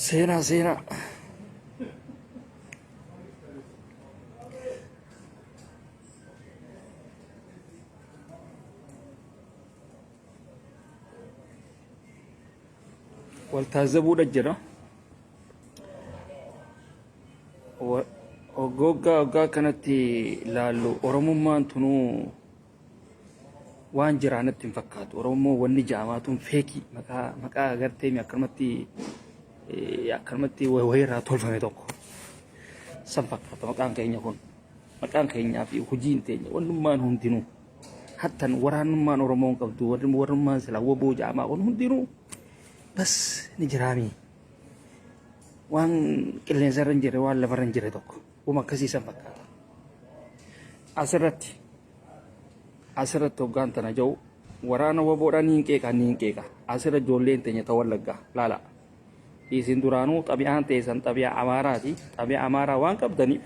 Seenaa seenaa. Wal taazzabuudha jira. Waggaa waggaa kanatti laallu Oromummaan tunuu waan jiraa natti hin fakkaatu. Oromoo wanni ja'amaa tun feekii maqaa maqaa agartee mi akkanumatti akkanumatti wayirraa tolfame tokko. San fakkaata maqaan keenya kun. Maqaan keenyaa fi hojiin teenya wannummaan hundinuu hattan waraanummaan Oromoon qabdu warri warrummaan silaa woboo ja'amaa kun hundinuu bas ni jiraamii. Waan qilleensa irra hin jirre waan lafarra hin jirre tokko wama akkasii san fakkaata. Asirratti asirratti hoggaan tana ja'u waraana waboodhaa ni hin qeeqa ni hin qeeqa asirra ijoolleen teenya ta wallaggaa laala. Isin duraanuu xabi'aan teessan xabi'a Amaaraati. Xabi'a Amaaraa waan qabdaniif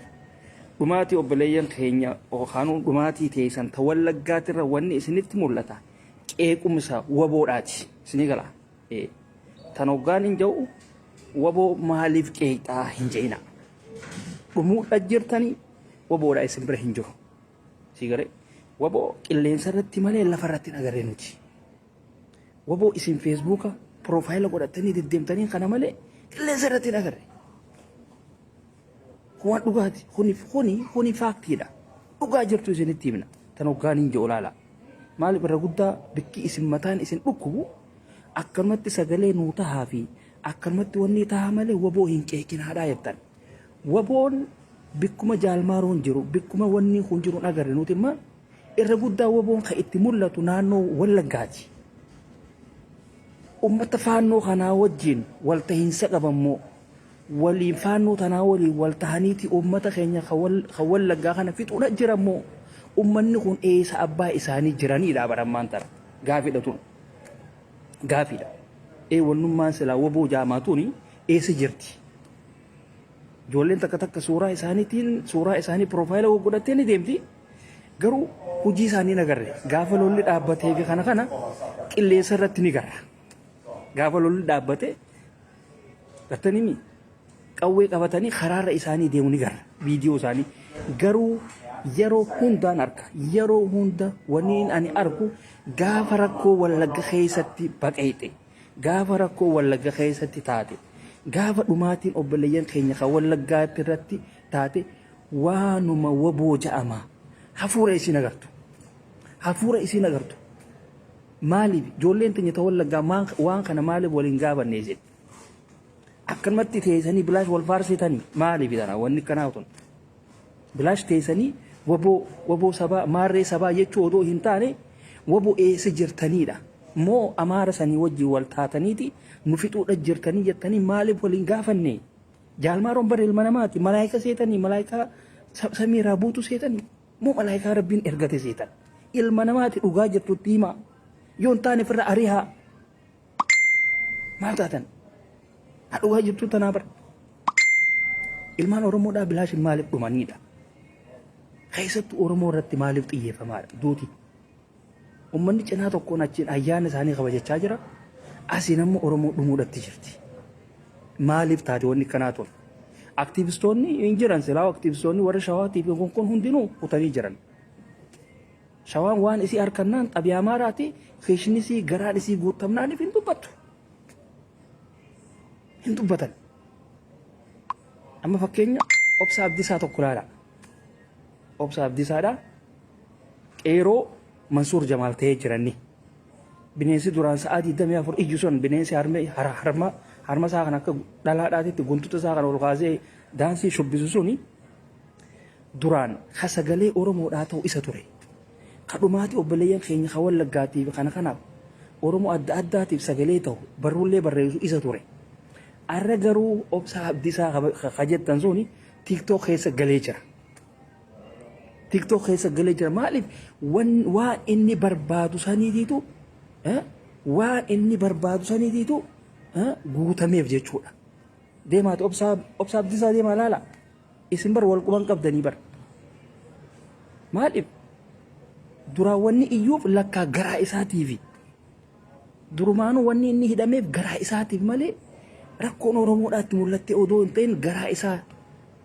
dhumaatii obboleeyyan keenya yookaan dhumaatii teessan ta Wallaggaatirra wanni isinitti mul'ata qeequmsa waboodhaati. Isinii gala. Tan hoggaan hin ja'u waboo maaliif qeeqxaa hin je'ina. Dhumuudha jirtanii waboodha isin bira hin jiru. Sii galee waboo qilleensa irratti malee lafa irratti hin agarre nuti. Waboo isin feesbuuka piroofaayila godhattanii deddeemtanii kana malee qilleensa irratti hin agarre. Kun waan dhugaati. Kuni kuni kuni faaktiidha. Dhugaa jirtu isinitti himna. Tan hoggaan hin jiru laala. Maaliif irra guddaa bikki isin mataan isin dhukkubu akkanumatti sagalee nuu tahaa fi akkanumatti wanni tahaa malee waboo hin qeeqinaadhaa jettan. Waboon bikkuma jaalmaaroon jiru bikkuma wanni kun jiru hin agarre nuti immoo Irra guddaa waboon kan itti mul'atu naannoo Wallaggaati. Ummata faannoo kanaa wajjin waltahiinsa qaban moo waliin faannoo tanaa waliin waltahaniiti ummata keenya kan Wallaggaa kana fixuudha jiran moo ummanni kun eessa abbaa isaanii jiraniidha barammaan tana gaafiidha tun gaafiidha. Ee wannummaan silaa waboo jaamaa tuni eessa jirti? Ijoolleen takka takka suuraa isaaniitiin suuraa isaanii piroofaayila godhattee ni deemti. Garuu hojii isaanii hin agarre. Gaafa lolli dhaabbatee fi kana kana qilleensa irratti ni garra. Gaafa lolli dhaabbate gartanii qawwee qabatanii karaarra isaanii deemu ni garra. Viidiyoo isaanii. Garuu yeroo hundaan arga. Yeroo hunda wanni ani argu gaafa rakkoo wallagga keessatti baqeexe. Gaafa rakkoo wallagga keessatti taate. Gaafa dhumaatiin obboleeyyan keenya kan wallaggaatti irratti taate waanuma waboo ja'ama. Hafuura isiin agartu. Hafuura isiin agartu. Maaliif ijoolleen teenya ta wallaggaa waan kana maaliif waliin gaafanne isin? Akkanumatti teessanii bilaash wal faarsitanii maaliif tana wanni akkanaa tun? Bilaash teessanii waboo waboo sabaa maarree sabaa jechuu odoo hin taane waboo eessa jirtaniidha. Moo amaara sanii wajjin wal taataniiti nu fixuudha jirtanii jettanii maaliif waliin gaafanne? Jaalmaaroon bara ilma namaati. Malaayika seetanii malaayikaa samii irraa buutu seetanii moo malaayikaa rabbiin ergate seetan. Ilma namaati dhugaa jirtutti himaa. Yoo hin taane ofirra arihaa. Maal taatan? Haa dhugaa jirtuu tanaa bara. Ilmaan Oromoodhaa bilaashin maaliif dhumaniidha? Keessattuu Oromoo irratti maaliif xiyyeeffamaadha? Duuti. Ummanni cinaa tokkoon achiin ayyaana isaanii kabajachaa jira. Asiin ammoo Oromoo dhumuudhatti jirti. Maaliif taate wanni akkanaa tun? Aktiivistoonni hin jiran silaa aktiivistoonni warra shawaatii fi kun kun hundinuu kutanii jiran. Shawaan waan isii harkannaan xabiyaa maaraati keeshnisii garaan isii guuttamnaaniif hin dubbattu. Hin dubbatan. Amma fakkeenya obsa abdisaa tokko ilaala. Obsa abdisaadha. Qeeroo Mansuur Jamaal ta'ee jiranni. Bineensi duraan sa'aa 24 iyyu sun bineensi harme harma harma isaa kan akka dhalaadhaatitti guntuta isaa kan ol kaasee daansii shubbisu suni duraan ka sagalee Oromoodhaa ta'u isa ture. Ka dhumaatii obboleeyyan keenya ka Wallaggaatiif kana kanaaf Oromoo adda addaatiif sagalee ta'u barruullee barreessu isa ture. Arra garuu obsaa abdisaa ka jettan suni TikTok keessa galee jira. TikTok keessa galee jira. Maaliif waan inni barbaadu saniitiitu waan inni barbaadu saniitiitu guutameef jechuudha. Deemaati obsaa obsaa abdisaa deemaa laala. Isin bar wal quban qabdanii bar. Maaliif duraan wanni iyyuuf lakkaa garaa isaatiifi. Durumaanuu wanni inni hidhameef garaa isaatiif malee Rakkoon Oromoodhaatti mul'attee odoo hin ta'in garaa isaa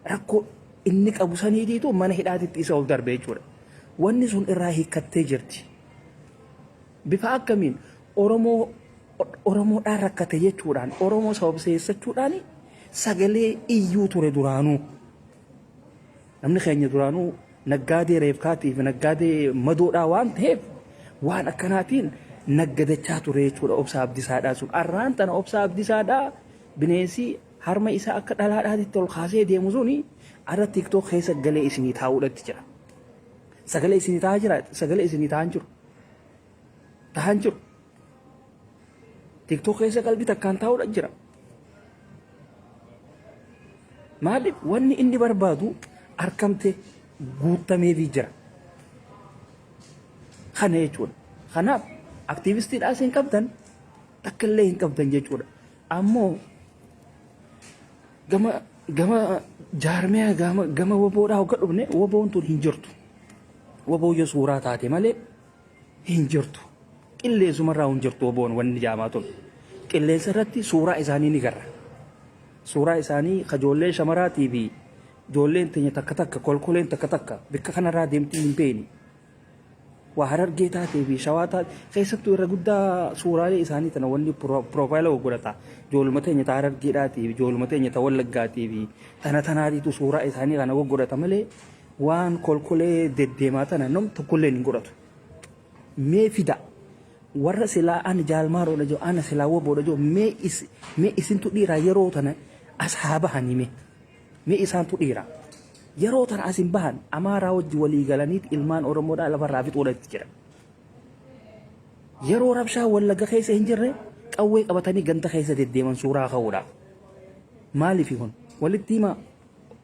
rakkoo inni qabu saniitiitu mana hidhaatitti isa ol darbe jechuudha. Wanni sun irraa hiikkattee jirti. Bifa akkamiin Oromoo Oromoodhaan rakkate jechuudhaan Oromoo sababseessachuudhaan sagalee iyyuu ture duraanuu. Namni keenya duraanuu naggaadee reefkaatii fi naggaadee madoodhaa waan ta'eef waan akkanaatiin naggadachaa ture jechuudha Obsaa Abdisaadhaa sun. Arraan tana Obsaa Abdisaadhaa bineensi harma isaa akka dhalaadhaatitti ol kaasee deemu suni arra TikTok keessa galee isinii taa'uudhatti jira. Sagalee isinii taa'aa jira, sagalee isinii taa'aa hin jiru. Taa'aa hin jiru. TikTok keessa qalbii takkaan taa'uudha jira. Maaliif wanni inni barbaadu arkamte guutameefii jira. Kana jechuudha. Kanaaf aktiivistiidhaas hin qabdan takka illee hin qabdan jechuudha. Ammoo gama gama jaarmiyaa gama gama woboodhaa hogga dhufne woboon tun hin jirtu. Woboo yoo suuraa taate malee hin jirtu. Qilleensumarraa hin jirtu woboon wanni jaamaa tun. Qilleensa irratti suuraa isaanii ni garra. Suuraa isaanii ka ijoollee shamaraatii fi ijoolleen teenya takka takka kolkoleen takka takka bikka kanarraa deemtii hin beekne. Waa Harargee taatee fi Shawaa taate keessattuu irra guddaa suuraalee isaanii tana wanni piroofaayila godhata. Ijoolluma teenya ta Harargeedhaatii fi ijoolluma teenya ta Wallaggaatii fi tana tanaatiitu suuraa isaanii kana godhata malee waan kolkolee deddeemaa tana nam tokkolleen hin godhatu. Mee fida warra silaa ani jaalmaaroodha jiru ana silaa woboodha jiru mee is mee isintu dhiiraa yeroo tana as haa bahanii mee. Mee isaantu dhiira. Yeroo tana as hin bahan Amaaraa wajji walii galaniit ilmaan Oromoodhaa lafarraa fixuudha itti jira. Yeroo rabshaa Wallagga keessa hin jirre qawwee qabatanii ganda keessa deddeeman suuraa ka'uudhaaf. Maaliif kun? Walitti himaa.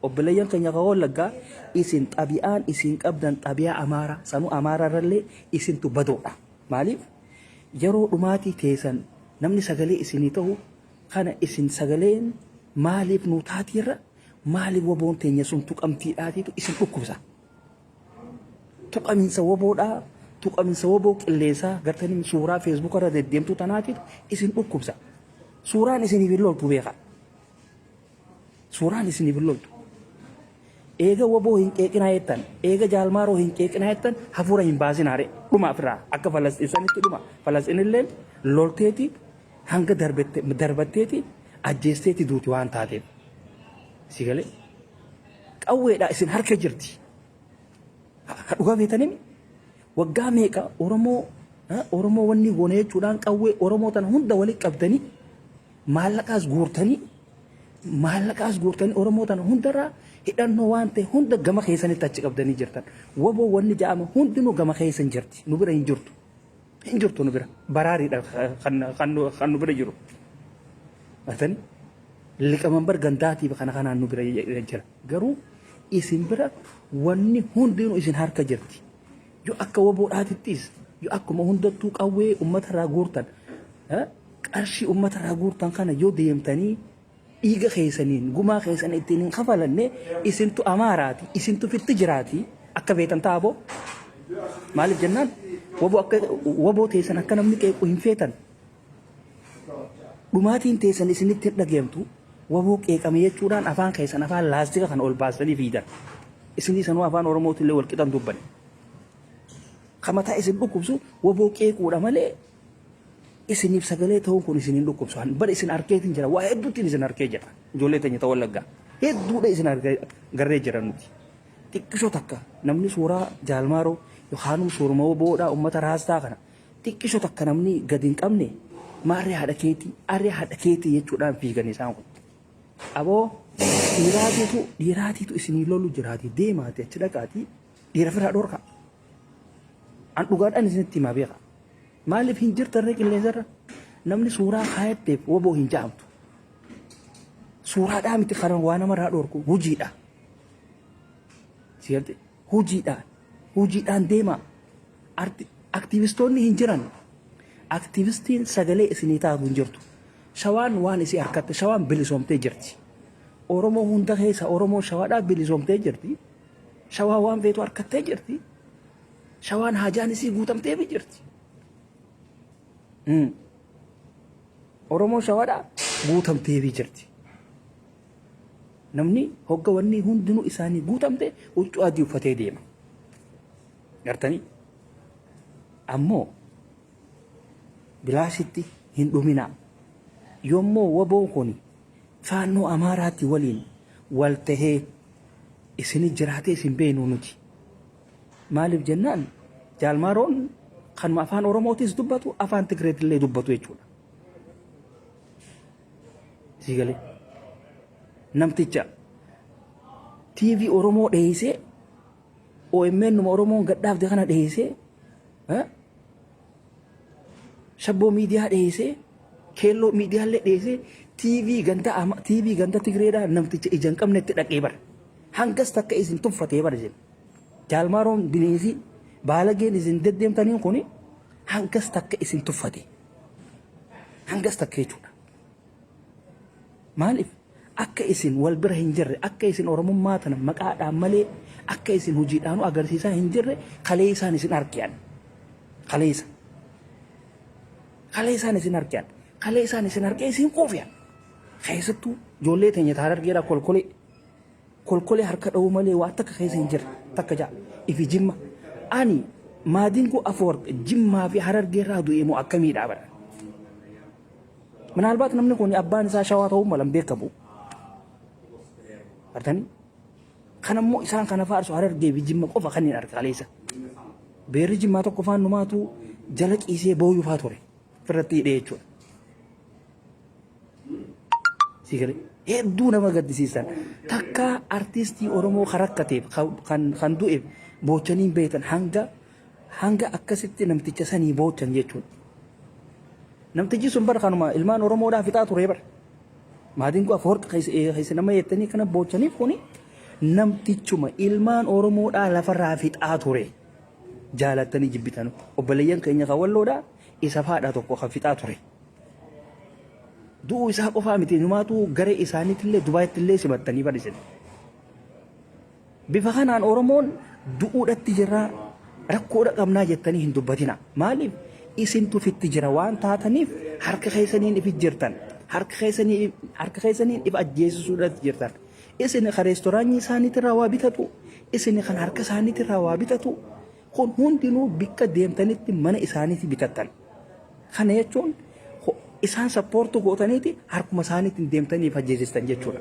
Obboleeyyan keenya kan Wallaggaa isin xabi'aan isin qabdan xabi'aa Amaaraa sanuu Amaaraa irrallee isintu badoodha. Maaliif? Yeroo dhumaatii teessan namni sagalee isinii ta'u kana isin sagaleen maaliif nuu taatiirra maaliif waboon teenya sun tuqamtiidhaatiitu isin dhukkubsa. Tuqaminsa waboodhaa tuqaminsa waboo qilleensaa gartanii suuraa feesbuuka irra deddeemtuu tanaatiitu isin dhukkubsa. Suuraan isiniif hin loltu beekaa. Suuraan isiniif hin loltu. Eega waboo hin qeeqinaa jettan, eega jaalmaaroo hin qeeqinaa jettan hafuura hin baasinaa ree. Dhuma ofirraa akka Falasxiin sanitti dhuma. Falasxiinilleen lolteeti hanga darbatteeti ajjeesteeti duuti waan taateef. Si galee? Qawweedha isin harka jirti. Ha dhugaa beektanii waggaa meeqa Oromoo Oromoo wanni goone jechuudhaan qawwee Oromoo tana hunda walitti qabdanii maallaqaas guurtanii maallaqaas guurtanii Oromoo tana hundarraa hidhannoo waan ta'e hunda gama keessanitti achi qabdanii jirtan. Waboo wanni ja'ame hundinuu gama keessan jirti. Nu bira hin jirtu. Hin jirtu nu bira. Baraariidha kan nu bira jiru. Artanii? Liqamanbar gandaatiif kana kanaan nu bira jira. Garuu isin bira wanni hundinuu isin harka jirti. Yoo akka waboodhaatittis yoo akkuma hundattuu qawwee uummatarraa guurtan qarshii uummatarraa guurtan kana yoo deemtanii dhiiga keessaniin gumaa keessan ittiin hin kafalanne isintu amaaraati isintu fitti jiraati akka beektan taaboo maaliif jennaan waboo akka waboo teessan akka namni qeequ hin feetan dhumaatiin teessan isinitti hin dhageemtu waboo qeeqame jechuudhaan afaan keessan afaan laastika kan ol baastanii fiidan isinii sanuu afaan oromootillee wal qixan dubban ka mataa isin dhukkubsu waboo qeequudha malee isiniif sagalee ta'uun kun isin hin dhukkubsu. Bara isin arkeetiin jira. Waa hedduutiin isin arkee jira. Ijoollee teenya ta Wallaggaa. Hedduudha isin garree jira nuti. Xiqqishoo takka namni suuraa jaalmaaroo yookaan suuruma woboodhaa uummata raastaa kana xiqqishoo takka namni gadi hin qabne maarree haadha keetii arree haadha keetii jechuudhaan fiigan isaan kun. Aboo dhiiraatiitu dhiiraatiitu isinii lolu jiraati deemaati achi dhaqaatii dhiira firaa dhorkaa. An dhugaadhaan isinitti himaa beekaa. Maaliif hin jirtan ree qilleensarra? Namni suuraa kaayatteef waboo hin ja'amtu. Suuraadhaa miti kan waa namarraa dhorku hujiidha. Sigalte hujiidha. Hujiidhaan deema. Aktiivistoonni hin jiran. Aktiivistiin sagalee isinii taatu hin jirtu. Shawaan waan isii harkatte shawaan bilisoomtee jirti. Oromoo hunda keessa Oromoo shawaadhaa bilisoomtee jirti. Shawaa waan feetu harkattee jirti. Shawaan haajaan isii guutamteefi jirti. Oromoo shawaadha guutamteefii jirti. Namni hogga wanni hundinuu isaanii guutamte huccuu adii uffatee deema. Gartanii? Ammoo bilaashitti hin dhuminaa. Yommuu waboon kun faannoo Amaaraatti waliin wal tahee isini jiraatee isin beeknu nuti. Maaliif jennaan Jaal Maaroon kanuma afaan Oromootis dubbatu afaan Tigreetillee dubbatu jechuudha. Sii galee. Namticha TV Oromoo dheessee OMN numa Oromoon gadhaabde kana dheessee Shabboo miidiyaa dheessee keelloo miidiyaallee dheessee TV ganda TV ganda Tigreedhaa namticha ija hin qabnetti dhaqee bara. Hangas takka isin tuffatee bara isin. Jaalmaaroon bineensi baalageen isin deddeemtaniin kuni hangas takka isin tuffate. Hangas takka jechuudha. Maaliif? Akka isin wal bira hin jirre, akka isin Oromummaa tana maqaadhaan malee akka isin hojiidhaanuu agarsiisaa hin jirre kaleessaan isin arkean. Kaleessa. Kaleessaan isin arkean. Kaleessaan isin arkee isin quufean. Keessattuu ijoollee teenya ta Harargeedhaa kolkolee. Kolkolee harka dha'uu malee waa takka keessa hin jirre. Takka ja'a. Ifi Jimma. Ani Maadingoo Afawarq Jimmaa fi Harargeerraa du'e moo akkamiidhaa bara. Minaalbaat namni kun abbaan isaa shawaa ta'uu mala hin beekamu. Artanii? Kan ammoo isaan kana faarsu Harargee fi Jimma qofa kan hin arga kaleessa. Beerri Jimmaa tokko faan numaatu jala ciisee booyuu faa ture. Ofirratti hidhee jechuudha. Sii galee hedduu nama gaddisiisan. Takka artistii Oromoo kan rakkateef kan du'eef boochanii hin beektan hanga hanga akkasitti namticha sanii boochan jechuudha. Namtichi sun bara kanuma ilmaan Oromoodhaa fixaa ture bara. Maatiin kun Afawarq keessa nama jettanii kana boochaniif kuni namtichuma ilmaan Oromoodhaa lafarraa fixaa ture. Jaalattanii jibbitan obboleeyyan keenya kan walloodhaa isa faadha tokko kan fixaa ture. Du'uu isaa qofaa miti numaatu garee isaaniitillee Dubaayitti simattanii barisin. Bifa kanaan Oromoon du'uudhatti jirra rakkoodha qabnaa jettanii hin dubbatina. Maaliif isintu fitti jira waan taataniif harka keessaniin ifi jirtan. Harka keessaniin harka keessaniin if ajjeesisuudhatti jirtan. Isin kan reestoraanyii isaaniitirraa waa bitatu, isin kan harka isaaniitirraa waa bitatu, kun hundinuu bikka deemtanitti mana isaaniitti bitattan. Kana jechuun isaan sappoortu gootaniiti harkuma isaaniitiin deemtanii if ajjeesistan jechuudha.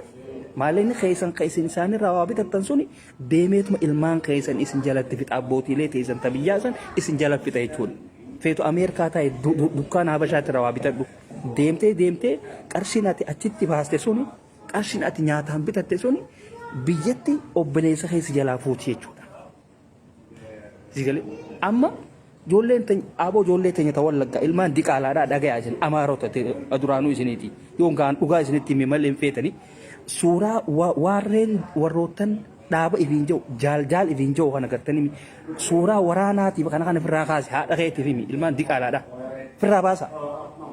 Maallaqni keessan kan isin isaanirraa waa bitattan suni deemeetuma ilmaan keessan isin jalatti fixa abbootiilee teessan ta biyyaa san isin jala fixa jechuudha. Feetu Ameerikaa taa'e dukkaana Habashaatti irraa waa bitadhu. Deemtee deemtee qarshiin ati achitti baaste suni qarshiin ati nyaataan bitatte suni biyyatti obboleessa keessa jalaa fuuti jechuudha. Sigalee amma ijoolleen teenya aboo ijoollee teenya ta wallaggaa ilmaan diqaalaadhaa dhagayaa isin amaarota duraanuu isiniiti yoon gaan dhugaa isinitti hime malee hin feetanii suuraa warreen warroottan dhaaba ifiin jiru jaal jaal ifiin jiru kana gartanii suuraa waraanaatiif kana kana firraa kaase haadha keetiif himi ilmaan diqaalaadhaa firraa baasa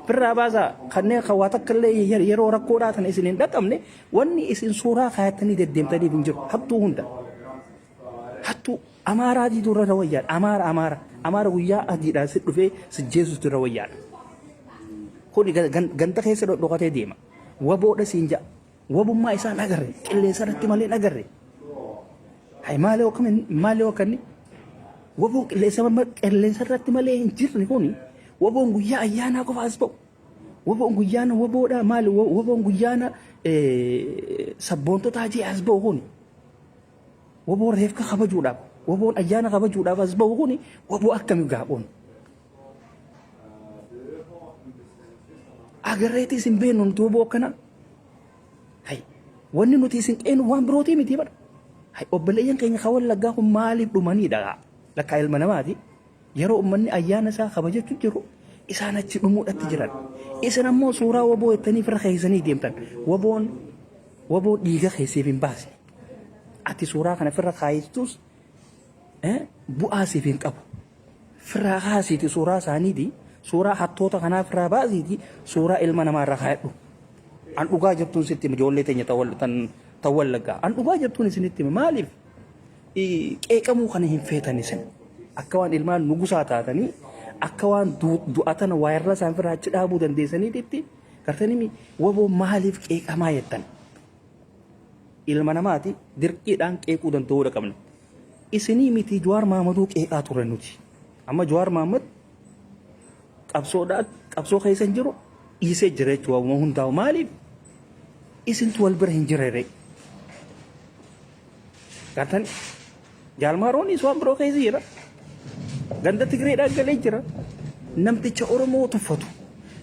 firraa baasa kanneen kan waa takka illee yeroo rakkoodhaa tana isin hin dhaqqabne wanni isin suuraa kaayattanii deddeemtaniif hin jiru hattuu hunda. Hattuu Amaaraa diiduu irra wayyaadha. Amaara Amaara Amaara guyyaa adiidhaan si dhufee si jeesuutu irra wayyaadha. Kuni ganda keessa dhodhokatee deema. Waboodha siin ja'a. Wabummaa isaan agarre qilleensa irratti malee hin agarre. Hay maalee akkamiin maalee akkanni waboon qilleensa qilleensa irratti malee hin jirre kuni waboon guyyaa ayyaanaa qofa as ba'u. Waboon guyyaana waboodha maali waboon guyyaana sabboontotaa jee as ba'u kuni. Waboon reefka kabajuudhaaf, waboon ayyaana kabajuudhaaf as bahu kuni waboo akkami gaaphoon. Agarreetis hin beeknu nuti waboo akkanaa. Hay wanni nuti isin qeenu waan birootii miti bara. Hay obboleeyyan keenya kan wallaggaa kun maaliif dhumaniidha? Lakkaa ilma namaati. Yeroo ummanni ayyaana isaa kabajachuu jiru isaan achi dhumuudhatti jiran. Isin ammoo suuraa waboo jettanii firra keessanii deemtan. Waboon waboon dhiiga keessiif hin baasne. Ati suuraa kana firra kaayistus bu'aa siif hin qabu. Firraa kaasiiti suuraa isaaniiti suuraa hattoota kanaa firraa baasiiti suuraa ilma namaa irra kaayadhu. An dhugaa jirtuun sitti hima ijoollee teenya ta wallaggaa. An dhugaa jirtuun isinitti hima maaliif qeeqamuu kana hin feetan isin. Akka waan ilmaan nugusaa taatanii akka waan du'a tana waayirra isaan firraa achi dhaabuu dandeessaniititti Gartanii waboo maaliif qeeqamaa jettan? Ilma namaati dirqiidhaan qeequu danda'uudha qabna. Isinii miti Jawaar Mahamaduu qeeqaa turre nuti. Amma Jawaar Mahamad qabsoodhaa qabsoo keessa hin jiru dhiisee jira jechuudha waanuma hundaa'u maaliif isintu wal bira hin jirre. Gartanii Jaalmaaroonis waan biroo keessa jira. Ganda Tigreedhaan galee jira. Namticha Oromoo tuffatu.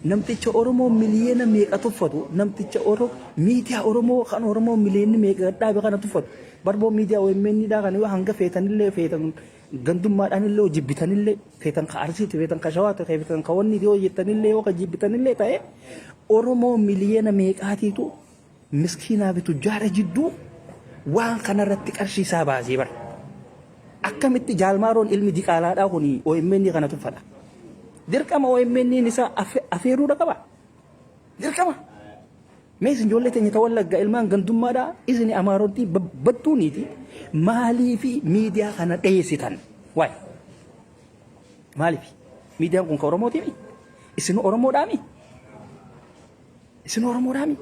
Namticha Oromoo miliyoona meeqa tuffatu. Namticha Oromoo miidiyaa Oromoo kan Oromoo miliyoonni meeqa dhaabe kana tuffatu. Barboo miidiyaa OMN dhaa kana yoo hanga feetanillee feetan gandummaadhaanillee yoo jibbitanillee feetan ka Arsiiti feetan ka Shawaati feetan ka wanni yoo jettanillee yoo ka jibbitanillee ta'e Oromoo miliyoona meeqaatiitu miskiinaa fi tujjaara jidduu waan kanarratti qarshii isaa baasee bara. Akkamitti jaalmaaroon ilmi diqaalaadhaa kun OMN kana tuffata. Dirqama OMN isaa afeeruudha qaba. Dirqama. Mee isin ijoollee teenya ta Wallaggaa ilmaan gandummaadhaa isin Amaarotii battuuniiti maaliifi miidiyaa kana dheessitan? Waay. Maaliif? Miidiyaan kun ka Oromootiimi? Isin Oromoodhaami? Isin Oromoodhaami?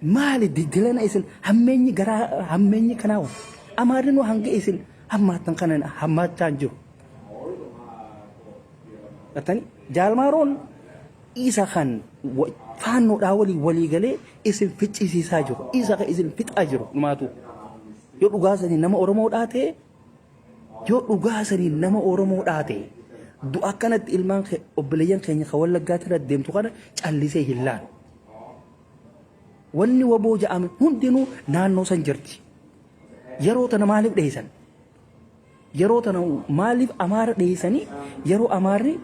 Maali dilana isin hammeenyi garaa hammeenyi kanaa wa? Amaarrinuu hanga isin hammaattan kana hammaachaa hin jiru. Gartanii jaalmaaroon isa kan faannoodhaa waliin walii galee isin ficcisiisaa jiru. Isa kan isin fixaa jiru dhumaatu. Yoo dhugaa sanii nama Oromoodhaa ta'e yoo dhugaa sanii nama Oromoodhaa ta'e du'a akkanatti ilmaan obboleeyyan keenya kan Wallaggaatti irra deemtu kana callisee hin laalu. Wanni waboo ja'ame hundinuu naannoo san jirti. Yeroo tana maaliif dheessan? Yeroo tana maaliif Amaara dheessanii yeroo Amaarri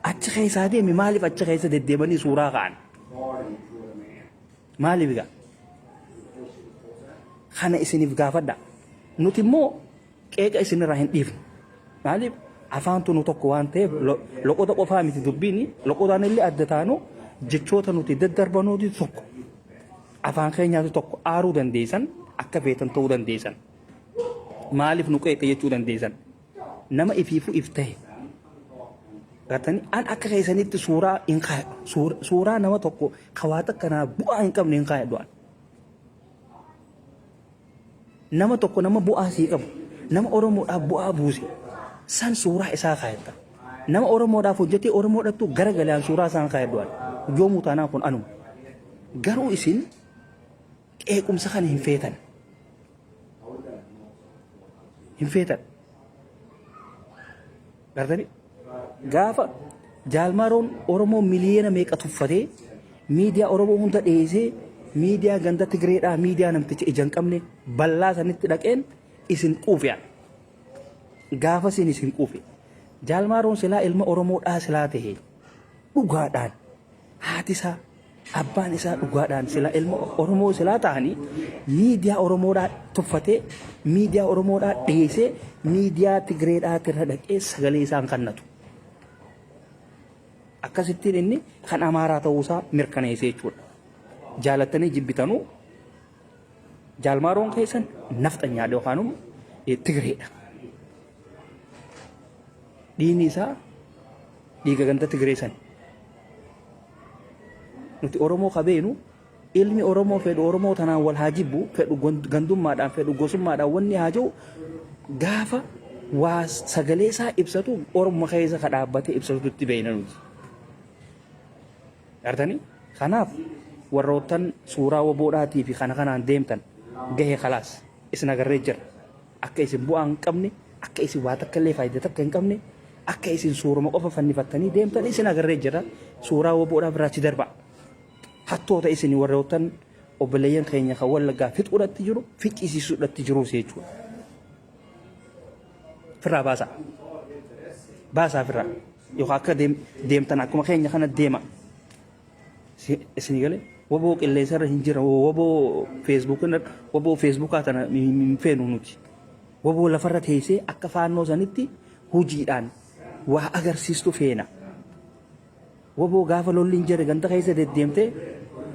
achi keessaa deeme maaliif achi keessa deddeemanii suuraa ka'an? Maaliif egaa? Kana isiniif gaafadha. Nuti immoo qeeqa isinirraa hin dhiifnu. Maaliif afaantu nu tokko waan ta'eef loqoda qofaa miti dubbiin loqodaan illee adda taanu jechoota nuti daddarbanuuti tokko. Afaan keenyaatu tokko aaruu dandeessan akka feetan ta'uu dandeessan. Maaliif nu qeeqxe jechuu dandeessan. Nama ifiifuu if ta'e. Gartanii an akka keessanitti suuraa hin kaayadhu. Suuraa nama tokko ka waa takka naa bu'aa hin qabne hin kaayadhu an. Nama tokko nama bu'aa sii qabu, nama Oromoodhaaf bu'aa buuse san suuraa isaa kaayatta. Nama Oromoodhaaf hojjetee Oromoodhattu gara galaan suuraa isaan kaayadhu an. Yoomuu taanaan kun anuma. Garuu isin qeequmsa kana hin feetan. Hin feetan. Gartanii? Gaafa Jaalmaaroon Oromoo miliyoona meeqa tuffatee miidiyaa Oromoo hunda dheessee miidiyaa ganda Tigreedhaa miidiyaa namticha ija hin qabne bal'aa sanitti dhaqeen isin quufe. Gaafa isin isin quufe. Jaalmaaroon silaa ilma Oromoodhaa silaa ta'e dhugaadhaan haati isaa abbaan isaa dhugaadhaan silaa ilma Oromoo silaa ta'anii miidiyaa Oromoodhaa tuffatee miidiyaa Oromoodhaa dheessee miidiyaa Tigreedhaa irra dhaqee sagalee isaan kannatu. Akkasittiin inni kan Amaaraa ta'uusaa mirkaneessee jechuudha. Jaalattanii jibbitanuu Jaalmaaroon keessan nafxanyaadha yookaan Tigreedha. Dhiigni isaa dhiiga ganda Tigree sani. Nuti Oromoo ka beenu ilmi Oromoo fedhu Oromoo tanaan wal haa jibbu fedhu gandummaadhaan fedhu gosummaadhaan wanni haa jiru gaafa waa sagalee isaa ibsatu Oromoo keessa ka dhaabbatee ibsatutti beekna nuti. Gartanii? Kanaaf warroottan suuraa waboodhaatii fi kana kanaan deemtan gahe kalaas isin agarree jira. Akka isin bu'aa hin qabne, akka isin waa takka illee faayidaa takka hin qabne, akka isin suuruma qofa fannifattanii deemtan isin agarree jira. Suuraa waboodhaa biraa achi darbaa. Hattoota isin warroottan obboleeyyan keenya kan Wallaggaa fixuudhatti jiru, ficcisiisuudhatti jiruus jechuudha. Firraa baasaa. Baasaa firraa. Yookaan akka deemtan akkuma keenya kana deema. Isin galee waboo qilleensa irra hin jiran waboo feesbuuk waboo feesbuukaa tana hin feenu nuti. Waboo lafarra teessee akka faannoo sanitti hojiidhaan waa agarsiistu feena. Waboo gaafa lolli hin jirre ganda keessa deddeemtee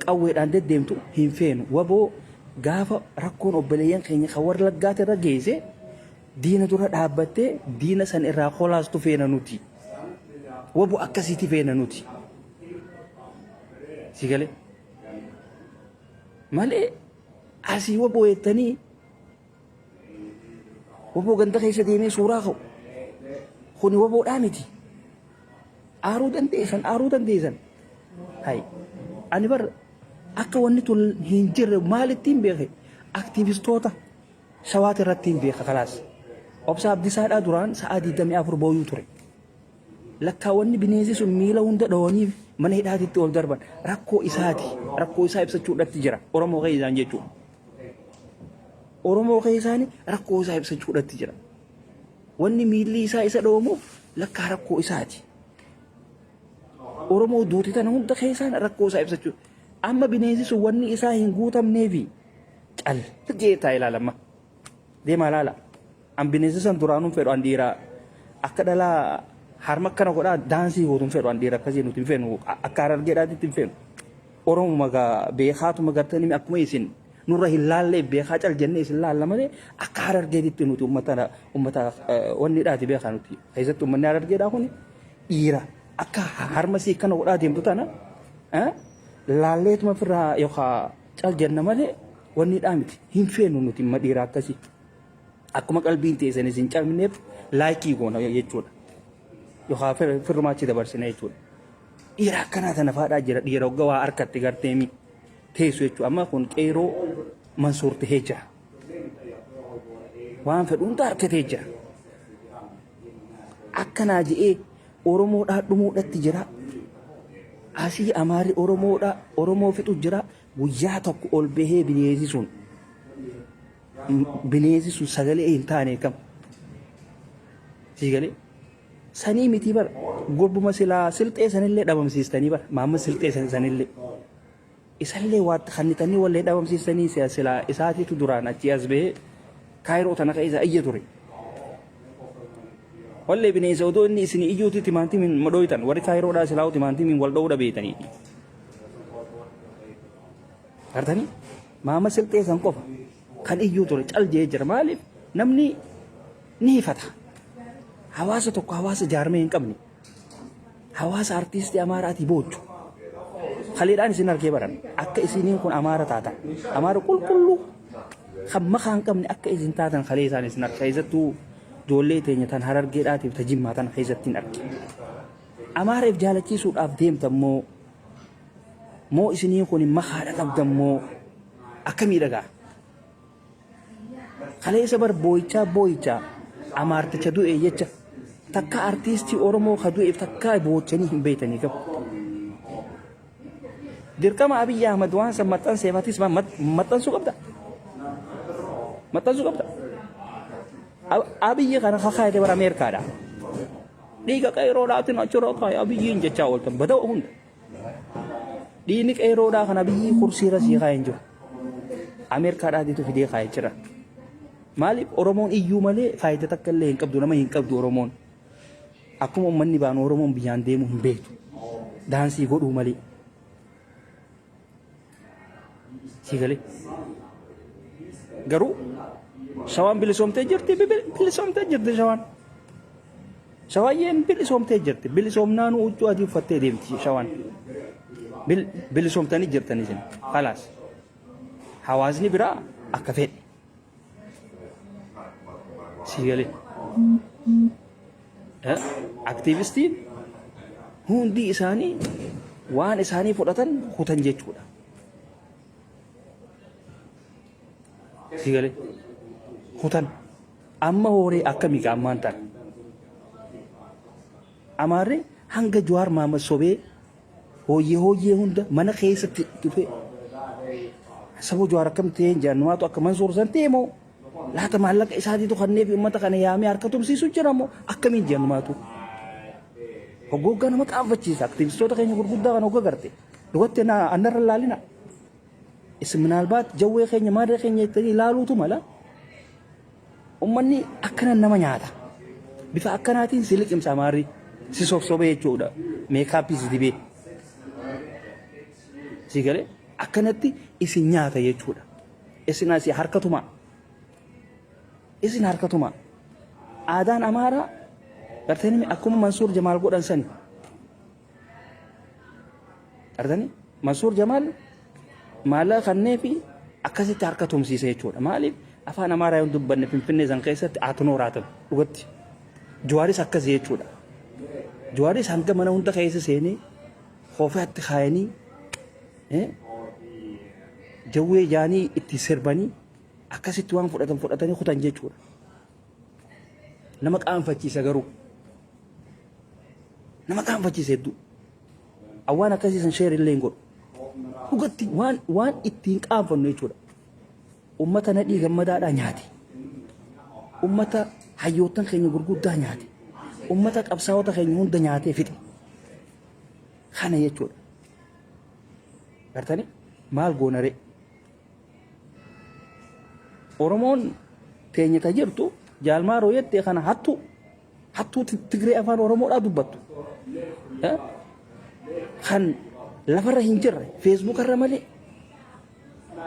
qawweedhaan deddeemtu hin feenu. Waboo gaafa rakkoon obboleeyyan keenya kan warra laggaati irra geesse diina dura dhaabbattee diina san irraa kolaastu feena nuti. Wabo akkasiiti feena nuti. Si galee? Malee asii wabo jettanii waboo ganda keessa deemee suuraa ka'u. Kuni waboodhaa miti. Aaruu dandeessan, aaruu dandeessan. Hay. Ani bar akka wanni tun hin jirre maalittiin beeke aktiivistoota shawaati irratti hin beeka kalaas. Obsa Abdisaadhaa duraan sa'aa 24 booyuu ture. Lakkaa wanni bineensi sun miila hunda dhawanii mana hidhaatitti ol darban rakkoo isaati. Rakkoo isaa ibsachuudhatti jira. Oromoo keessaan jechuudha. Oromoo keessaan rakkoo isaa ibsachuudhatti jira. Wanni miilli isaa isa dhawamuuf lakkaa rakkoo isaati. Oromoo duuti tana hunda keessaan rakkoo isaa ibsachuu. Amma bineensi sun wanni isaa hin guutamneefi cal jee taa'e ilaalamma. Deemaa ilaala. An bineensa san duraanuu hin fedhu an dhiira akka dhalaa harma akkana godhaa daansii gootu hin fedhu an dhiira akkasii nuti hin fedhu akka harargeedhaatitti hin fedhu. Oromuma gaa beekaatuma gartanii akkuma isin nurra hin laallee beekaa cal jennee isin laalla malee akka harargeetitti nuti ummata ummata wanni dhaati beekaa nuti keessatti ummanni harargeedhaa kun dhiira akka harma sii akkana godhaa deemtu tana laalleetuma ofirraa yookaan cal jenna malee wanni dhaa miti hin feenu nuti imma dhiira akkasii. Akkuma qalbiin teessan isin cabneef laayikii goona jechuudha. Yookaan firrumaa achi dabarsina jechuudha. Dhiira akkanaa tana faadhaa jira dhiira hogga waa harkatti garteemi teessu jechuudha. Amma kun qeeroo Mansuur tahee jira. Waan fedhu hunda harkatee jira. Akkanaa je'ee Oromoodhaa dhumuudhatti jira. Asii Amaarri Oromoodhaa Oromoo fixu jira. Guyyaa tokko ol bahee bineensi sun bineensi sun sagalee hin taane kam sii galee sanii mitii bar gurbuma silaa silxee sanillee dhabamsiistanii bar maamma silxee sanillee isallee waatti kannitanii wallee dhabamsiistanii silaa isaatiitu duraan achii as bahee kaayiroo tana keessa iyya ture. Wallee bineensa odoo inni isin iyyuuti timaantimiin madhooytan warri kaayiroodhaa silaa timaantimiin wal dha'uu dhabeetanii. Gartanii? Maama silxee san qofa kan iyyuu ture cal jee jira. Maaliif? Namni ni hifata. Hawaasa tokko hawaasa jaarmee hin qabne. Hawaasa artiistii Amaaraatii boochu. Kaleedhaan isin argee baran. Akka isiniin kun Amaara taatan. Amaara qulqulluu kan makaa hin qabne akka isin taatan kalee isaan isin arge. Keessattuu ijoollee teenya tan harargeedhaatiif ta jimmaa tan keessatti hin arge. Amaaraaf jaalachiisuudhaaf deemtan moo Moo isiniin kun makaadha qabdan moo akkamii dhagaa? Kaleessa bar boo'ichaa boo'ichaa amaarticha du'e jecha takka artiistii Oromoo ka du'eef takka boochanii hin beektanii qabu. Dirqama Abiyyi Ahmad waan san maxxanseef atis maxxansuu qabda. Maxxansuu qabda. Abiyyi kana kakaayate bara Ameerikaadha. Dhiiga qeeroodhaatiin achirra kaayee Abiyyiin jechaa ooltan bada'u hunda. Dhiigni qeeroodhaa kana biyyii kursiirra sii kaa'ee hin jiru. Ameerikaadhaatiitu fidee kaa'ee jira. Maaliif Oromoon iyyuu malee faayidaa takka illee hin qabdu nama hin qabdu Oromoon. Akkuma uummanni baanu Oromoon biyyaan deemuu hin beektu. Daansii godhuu malee. Sii galee. Garuu shawaan bilisoomtee jirti bilisoomtee jirti shawaan. Shawaayyeen bilisoomtee jirti. Bilisoomnaanuu huccuu adii uffattee deemti shawaan. Bilisoomtanii jirtan isin. Kalaas. Hawaasni biraa akka fedhe. Sii galee. Aktiivistiin hundi isaanii waan isaanii fudhatan kutan jechuudha. Sii galee. Kutan. Amma hooree akkamii gaa ammaan tana. Amaarri hanga Jawaar Mahammad sobee hooyyee hooyyee hunda mana keessatti dhufee saboo Jawaar akkam ta'ee hin jedhan numaatu akka Mansuur san ta'e moo laata maallaqa isaatiitu kanneefi uummata kana yaamee harka tumsiisu jira moo akkamiin jedhan numaatu. Hoggooggaa nama qaanfachiisa aktiivistoota keenya gurguddaa kana hogga garte dhugatti annarra laalina. Isin minaalbaat jawwee keenya maarree keenya jettanii ilaaluutu mala. Ummanni akkana nama nyaata. Bifa akkanaatiin si liqimsa amaarri si sossobee jechuudha. Meekaappii si dibee. Si galee akkanatti isin nyaata jechuudha. Isin asii harkatumaa. Isin harkatumaa. Aadaan amaaraa gartanii akkuma Mansuur Jamaal godhan sani. Argitanii? Mansuur Jamaal maallaqa kannee fi akkasitti harka tumsiise jechuudha. Maaliif afaan Amaaraa yoo dubbanne Finfinnee san keessatti aatunoo raatan dhugatti. Jawaaris akkasii jechuudha. Jawaaris hanga mana hunda keessa seenee kofaatti kaayanii jawwee jaanii itti sirbanii akkasitti waan fudhatan fudhatanii kutan jechuudha. Nama qaanfachiisa garuu. Nama qaanfachiisa hedduu. Waan akkasii san sheer illee hin godhu. Dhugatti waan ittiin qaanfannu jechuudha. Ummata Nadhii Gammadaadhaa nyaate. Ummata hayyoottan keenya gurguddaa nyaate. Ummata qabsaa'ota keenya hunda nyaatee fixe. Kana jechuudha. Gartanii maal goonaree? Oromoon teenya ta jirtu jaalmaaroo jettee kana hattuu hattuu Tigree afaan Oromoodhaa dubbattu. Kan lafarra hin jirre feesbuukarra malee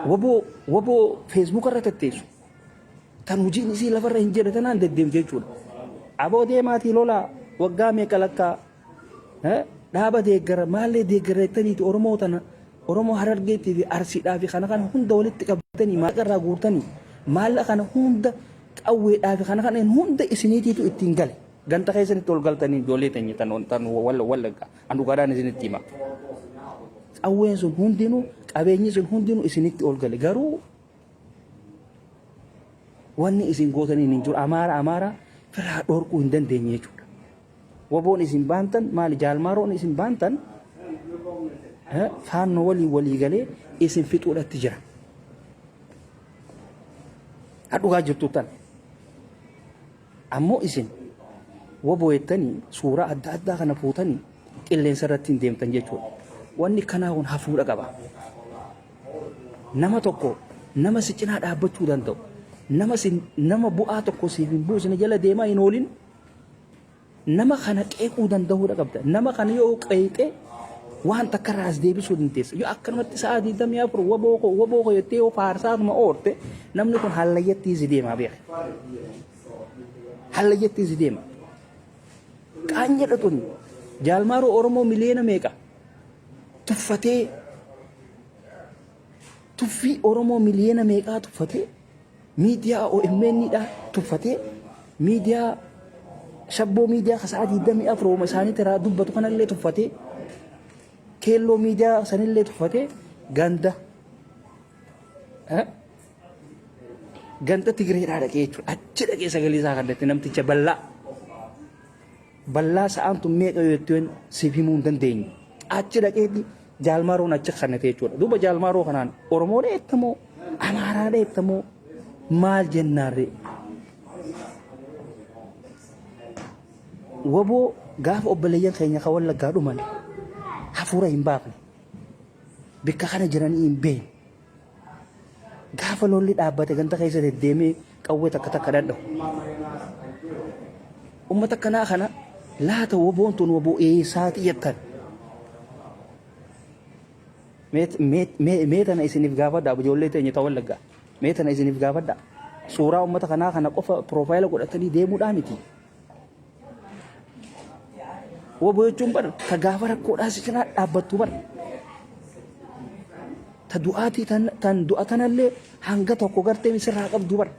waboo waboo feesbuukarra tetteessu tan hojiin isii lafarra hin jirre tanaan deddeemte jechuudha. Aboo deemaatii lolaa waggaa meeqa lakkaa dhaaba deeggara maallee deeggara jettaniiti Oromoo tana Oromoo Harargeettii fi Arsiidhaa fi kana kana hunda walitti qabdanii maallaqa irraa guurtanii maallaqa kana hunda qawweedhaa fi kana kana hunda isiniitiitu ittiin gale. Ganta keessanitti ol galtanii ijoollee teenya tan tan wallagga an dhugaadhaan isinitti hima. Qawween sun hundinuu qabeenyi sun hundinuu isinitti ol gale garuu wanni isin gootaniin hin jiru amaara amaara firaa dhorkuu hin dandeenye jechuudha. Waboon isin baantan maali jaalmaaroon isin baantan faannoo waliin walii galee isin fixuudhatti jira. Hadhugaa jirtu tan. Ammoo isin waboo jettanii suuraa adda addaa kana fuutanii qilleensa irratti hin deemtan jechuudha. Wanni kanaa kun hafuudha qaba. Nama tokko nama si cinaa dhaabbachuu danda'u nama si nama bu'aa tokko siif hin buusne jala deemaa hin oolin nama kana qeequu danda'uudha qabda. Nama kana yoo qeeqxe waan takka irraa as deebisuu dandeessa. Yoo akkanumatti sa'a 24 waboo koo waboo koo jettee yoo faarsaatuma oorte namni kun hallayyattii si deemaa beeka. Hallayyattii si deema. Qaanyadha tuni. Jaalmaaroo Oromoo miliyoona meeqa tuffatee tuffii Oromoo miliyoona meeqaa tuffatee miidiyaa OMN dha tuffatee miidiyaa shabboo miidiyaa ka sa'a 24 hooma isaaniitti irraa dubbatu kanallee tuffatee keelloo miidiyaa sanillee tuffatee ganda ganda Tigireedhaa dhaqee jechuudha. Achi dhaqee sagalee isaa kannatti namticha bal'aa. Bal'aa sa'aan tun meeqa yoo jetteen siif himuu hin dandeenye. Achi dhaqeeti jaalmaaroon achi kannate jechuudha. Duuba jaalmaaroo kanaan Oromoo dheettamoo Amaaraa dheettamoo maal jennaarree? Waboo gaafa obboleeyyan keenya ka wallaggaa dhuman hafuura hin baafne. Bikka kana jiranii hin beekne. Gaafa lolli dhaabbate ganda keessa deddeemee qawwee takka takka dhadhahu. Ummata akkanaa kana laata woboon tun woboo eessaati jettan? Mee tana isiniif gaafadha ijoollee teenya ta wallaggaa. Mee tana isiniif gaafadha. Suuraa ummata kanaa kana qofa piroofaayila godhatanii deemuudhaa miti. Woboo jechuun bar ta gaafa rakkoodhaa si cinaa dhaabbattu bar. Ta du'aatii tan du'a tanallee hanga tokko gartee sirraa qabdu bar.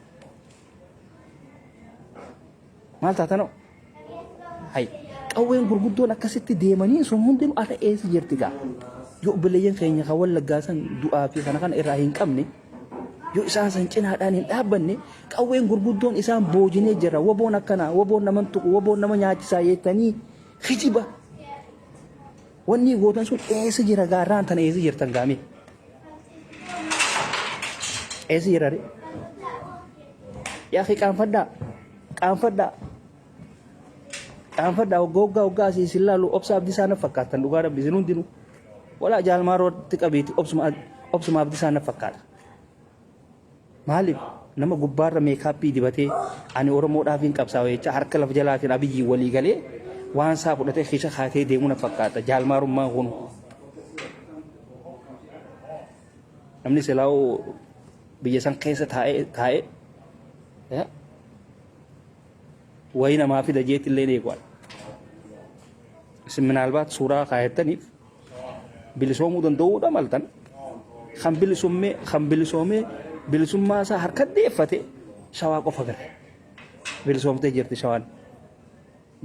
Maal taatanoo? Hay qawween gurguddoon akkasitti deemanii sun hundinuu har'a eessa jirti gaa? Yoo obboleeyyan keenya kan wallaggaa san du'aa fi kana kana irraa hin qabne yoo isaan san cinaadhaan hin dhaabbanne qawween gurguddoon isaan boojinee jira waboon akkanaa waboon nama tuqu waboon nama nyaachisaa jettanii kijiba wanni gootan sun eessa jira gaarraan tana eessa jirtan gaamee eessa jira ree yaa akhi qaanfadhaa qaanfadhaa qaanfadhaa waggaa waggaa waggaa asii isin laalu obsa abdisaa na fakkaattan dhugaa rabbi isin hundinuu walaa jaalmaarootti qabiiti obsuma obsuma abdisaa na fakkaata maaliif nama gubbaarra meekaappii dibatee ani oromoodhaaf hin qabsaa'u jecha harka lafa jalaatiin abiyyiin walii galee waan isaa fudhatee kiisha kaatee deemu na fakkaata jaalmaarummaan kun namni silaa'uu biyya san keessa taa'ee taa'ee wayii namaa fida jeetti illee eegu. Isin minaalbaat suuraa kaayattaniif Bilisoomuu danda'uudha maltan. Kan bilisummee kan bilisoomee bilisummaa isaa harka deeffate Shawaa qofa gale. Bilisoomtee jirti Shawaan.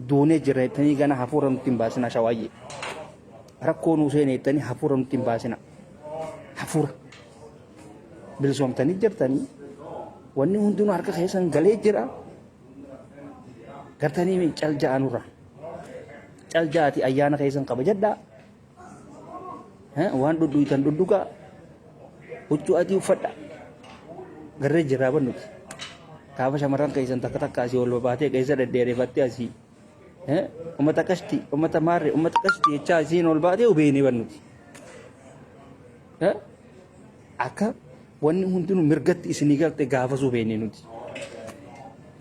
Duunee jirra jettanii gana hafuura nutti hin baasina Shawaayyee. Rakkoo nuu seene jettanii hafuura nutti hin baasina. Hafuura. Bilisoomtanii jirtanii wanni hundinuu harka keessan galee jira. Gartanii cal ja'a nurra. Cal ja'aati ayyaana keessan kabajadhaa. Waan dhudhuytan dhudhugaa. Huccuu adii uffadha. Garree jirraa bar nuti. Gaafa shamarran keessan takka takka asii ol babaatee keessa dhedheerefattee asii. Ummata qashti, ummata maarree, ummata qashti jechaa isiin ol baatee hubeene bar nuti. Akka wanni hundinuu mirgatti isinii galte gaafasuu beekne nuti.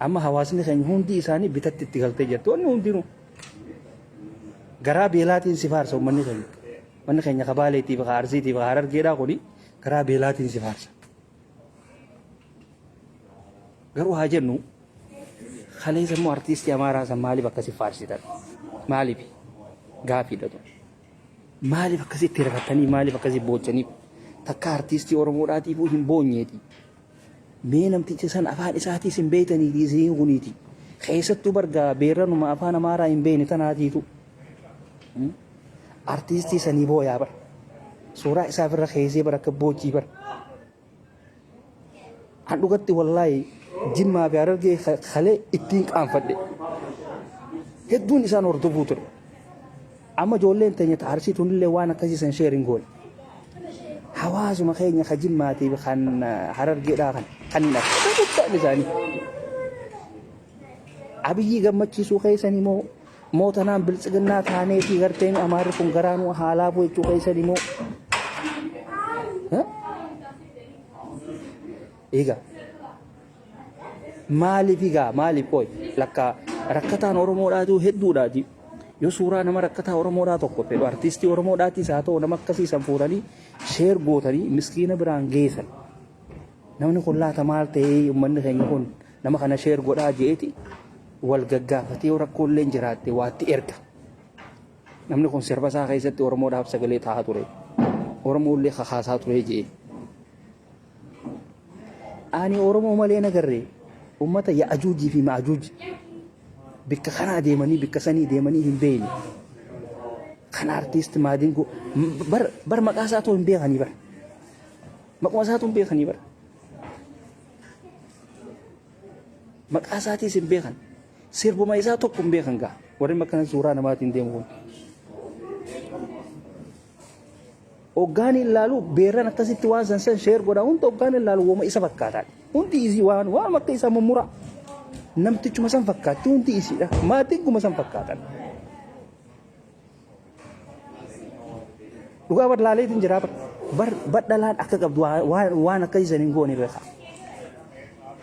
Amma hawaasni keenya hundi isaanii bitatti itti galtee jirti. Wanni hundinuu garaa beelaatiin si faarsa uummanni keenya. Uummanni keenya ka Baaleetiif, ka Arsiitiif, ka Harargeedhaa kuni garaa beelaatiin si faarsa. Garuu haa jennu kaleessa immoo artiistii Amaaraa san maaliif akkasi faarsitan? Maaliif? Gaafiidha tun. Maaliif akkasitti rakkatanii maaliif akkasi boochaniif? Takka artiistii Oromoodhaatiifuu hin boonyeeti. Mee namticha san afaan isaatiis hin beektaniiti isiin kuniiti. Keessattuu bargaa beerranuma afaan Amaaraa hin beekne tanaatiitu. Artiistii sanii booyaa bar. Suuraa isaa ofirra keessee bar akka boochii bar. An dhugatti wallaahi Jimmaa fi Harargee kalee ittiin qaanfadhe. Hedduun isaan hordofuu ture. Amma ijoolleen teenya ta Arsii tunillee waan akkasii san sheer hin goone. Hawaasuma keenya ka Jimmaatii fi kan Harargeedhaa kan kan hin arge. Guddaan isaanii. Abiyyii gammachiisuu keessanii moo moo tanaan biltsiginnaa taanee fi garteen Amaarri kun garaa nu haa laafu jechuu keessanii moo Egaa maaliif egaa maaliif qoy lakka rakkataan Oromoodhaatu hedduudhaati. Yoo suuraa nama rakkataa Oromoodhaa tokko fedhu artiistii Oromoodhaatis haa ta'u nama akkasii san fuudhanii sheer gootanii miskiina biraan geessan. Namni kun laata maal ta'ee uummanni keenya kun nama kana sheer godhaa je'eeti wal gaggaafatee yoo rakkoo illee jiraatte waatti erga. Namni kun sirba isaa keessatti Oromoodhaaf sagalee ta'aa ture. Oromoollee kakaasaa ture je'e. Ani Oromoo malee hin agarre uummata Ya'ajuujii fi Ma'ajuuj bikka kanaa deemanii bikka sanii deemanii hin beekne. Kan artiist Maadingoo bar bar maqaa isaatu hin beekanii bar. Maquma isaatu hin beekanii bar. Maqaa isaatiis hin beekan. Sirbuma isaa tokko hin beekan gaa. Warri akkana suuraa namaatiin deemu kun. Hoggaan ilaalu beerran akkasitti waan san san sheer godha hunda hoggaan ilaalu woma isa fakkaataa. Hundi isii waan waan akka isaa mummura. Namtichuma san fakkaatti hundi isiidha. Maatiin guma san fakkaatan. Dhugaa bar laaleetiin jiraa bar. Bar bar dhalaan akka qabdu waan waan akka isan hin goone beeka.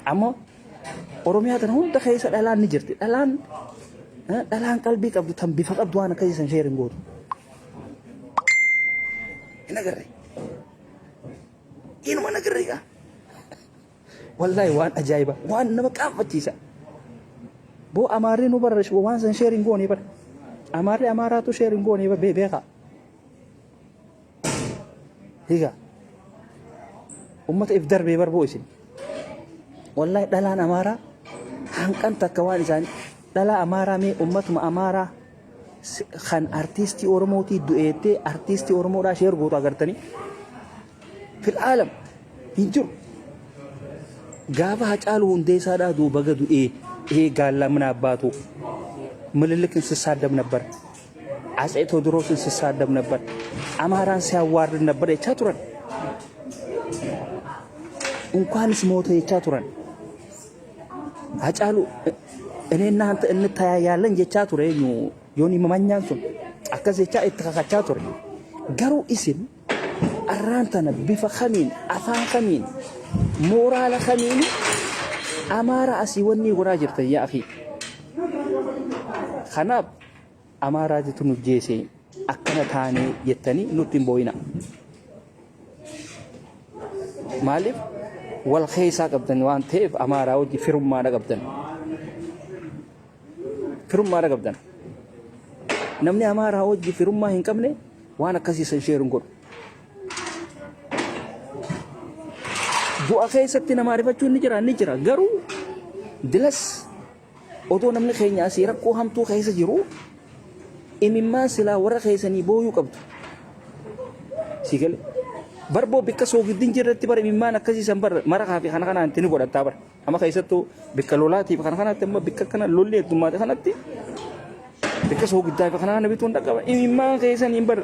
Amma Oromiyaa tana hunda keessa dhalaan ni jirti. Dhalaan dhalaan qalbii qabdu tan bifa qabdu waan akka isan sheer hin gootu. Hin agarre. Inuma hin agarre egaa. Wallaahi waan ajaa'iba waan nama qaanfachiisa. Boo Amaarri nu barra waan san sheer hin goone bara. Amaarri Amaaraatu sheer hin goone beeka. Higa. Ummata if darbee barboo isin. Wallaahi dhalaan Amaaraa hanqan takka waan isaanii dhalaa Amaaraa mee ummatuma Amaaraa kan artiistii Oromootii du'eettee artiistii Oromoodhaa sheer gootu agartanii. Fil aalam hin jiru. Gaafa Hacaaluu Hundeessaadhaa du'u baga du'ee ee gaallaa mana abbaatu Minilikin ሲሳደብ ነበር። አጼ ቴዎድሮስን ሲሳደብ ነበር። አማራን ሲያዋርድ ነበር jechaa turan. እንኳንስ ሞተ jechaa turan. Hacaaluu እኔና አንተ እንተያያለን jechaa ture eenyu Yooni Mamanyaan sun akkas jechaa itti kakachaa ture. Garuu isin arraan tana bifa kamiin afaan kamiin mooraala kamiin Amaara asii wanni godhaa jirtan yaa akii. Kanaaf Amaaraatitu nu jeese akkana taanee jettanii nutti hin boo'ina. Maaliif wal keessaa qabdan waan ta'eef Amaaraa wajji firummaadha qabdan. Firummaadha qabdan. Namni Amaaraa wajji firummaa hin qabne Waan akkasii san share hin godhu. Du'a keessatti nama arifachuun ni jira ni jira garuu dilas odoo namni keenya asii rakkoo hamtuu keessa jiru imimmaan silaa warra keessanii booyuu qabdu. Sii gale. Barboo bikka soogiddiin jirretti bara imimmaan akkasii san bar marakaa fi kana kanaan itti ni godhattaa bara. Amma keessattuu bikka lolaatiif kana kanatti amma bikka kana lolli heddummaate kanatti bikka soogiddaa fi kana kana bituun dhaqqaba. Imimmaan keessaniin bar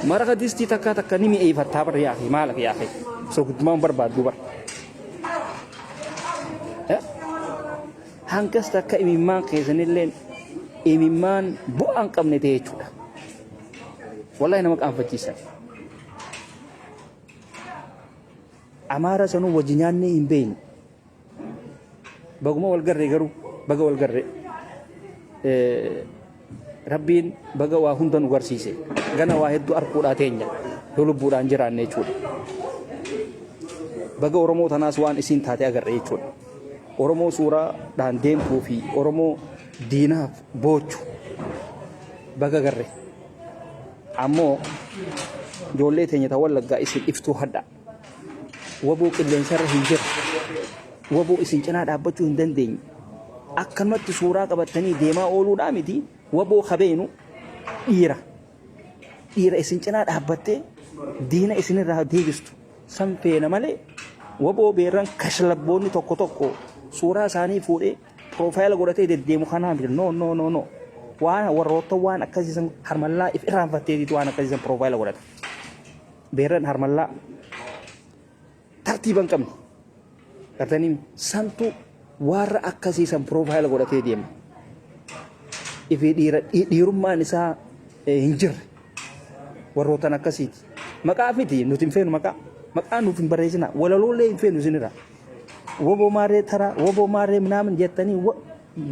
maraqa distii takkaa takka ni mi'eeffattaa bar yaakee maal yaakee soogiddumaan barbaaddu bar. Hangas takka imimmaan keessanillee imimmaan bu'aa hin qabne ta'e jechuudha. Wallahi nama qaanfachiisa. Amaara sanuu wajji nyaannee hin beeknu. Baguma wal garree garuu baga wal garree. Rabbiin baga waa hunda nu garsiise. Gana waa hedduu arkuudhaa teenya yoo lubbuudhaan jiraanne jechuudha. Baga Oromoo tanaas waan isiin taate agarre jechuudha. Oromoo suuraadhaan deemtuu fi Oromoo diinaaf boochu baga garre. Ammoo ijoollee teenya ta Wallaggaa isin iftuu hadha. Waboo qilleensarra hin jiru. Waboo isin cinaa dhaabbachuu hin dandeenye. Akkanumatti suuraa qabattanii deemaa ooluudhaa miti waboo kabeenu dhiira. Dhiira isin cinaa dhaabbattee diina isinirraa deebistu san feena malee waboo beerran kashlabboonni tokko tokko suuraa isaanii fuudhee Piroofaayila godhatee deddeemu kanaa miti. No, no, no, no. Waan warroota waan akkasii san harmallaa if irraanfatteetiitu waan akkasii san piroofaayila godhata. Beerran harmallaa tartiiba hin qabne. Gartanii santu warra akkasii san piroofaayila godhatee deema. Ifi dhiira dhiirummaan isaa hin jirre. Warrootan akkasiiti. Maqaa miti nuti hin feenu maqaa. Maqaa nuuf hin barreessina. Walaloolee hin feenu isinirraa. Woboo maarree taraa, woboo maarree minaamin jettanii